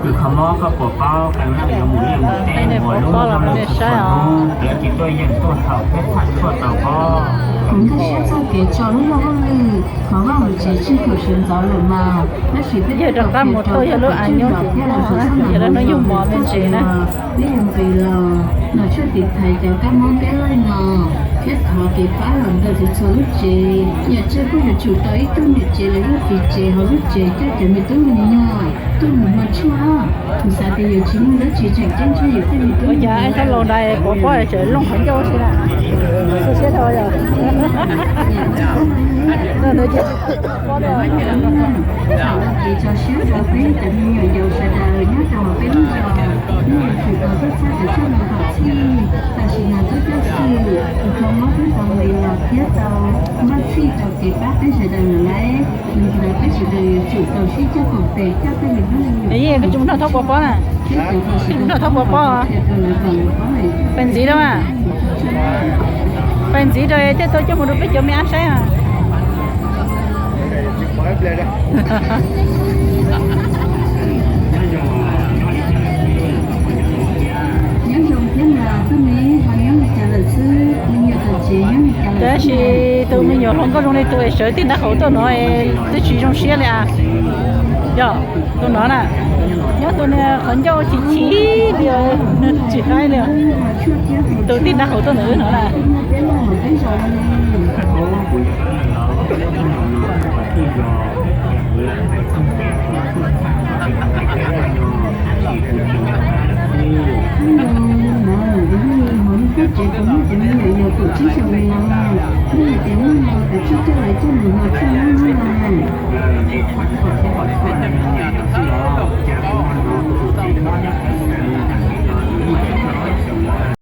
Kws kho mob koj puas paub qee leej yuav mus liaj mus teb ua lub hauj lwm txhua hnub, lawv tsis tuaj yeem tuaj haum thiab txhaj tshuaj tau pob. Kuv nkag siab txog kev tso lub luag hauj lwm, qhov vaj hauv tsev tsheej thaum sawv ntxov lawm mas, tab sis peb rov qab mus tau yog lub av nyob thiab los xav xab nas yog lub noj yug mov me ntsis na. Peb yog nqis los, los tshuaj tiv thaiv cov kab mob ntiab laij no, thiab thov kev pab los ntawm txhua txhua lub tsev. Yam tsawg kuj yuav tsum tau ib tug niam tsev los yog txiv tsev hauv lub tsev coj cov me tub me nyuam tuaj mus hmo tshuaj. Kuv xav tias yuav tsis muaj dab tsi tseem ceeb tshaj yus tej me tub me nyuam. Ua cas thab laus ntais pov pob tseem looj qhov ncauj si na? Xu siab dhau yog. Ntawd ces pob li. Txhawm los kev tso siab rau peb cov me nyuam yaus sawv daws nyob rau hauv peb lub zos, nej yuav tsum tau tuaj txhawb cov tshuaj no kom txhij. Tam sim no twb coj xwm, tus kho mob twb tau nqis los thiab tau npaj txhij rau kev pab peb sawv daws lawm lauj. Yog li ntawd peb sawv daws yuav tsum tau sib coj koom tes coj tej me tub me nyuam, kuv tsis mus nrog Thoj Pov pob na, kuv tsis mus nrog Thoj Pov pob. Pes ntxiv rau, pes ntxiv rau thiaj tau coj mus rau peb cov me ab saib. Nyob zoo thiab mas, tuaj me ho nyob li cas lawm xwb? Me nyuam tom tsev nyob li cas lawm? Tab sis tus me nyuam hluas nkauj zoo li tus es sawv tij nraub qaum tuaj no es twb tsis zoo siab li as. Yog tus no na, nyob tus niag qhov ncauj chim chim li, tsis qaib li. Tus tij nraub qaum tuaj ntawm wb no na.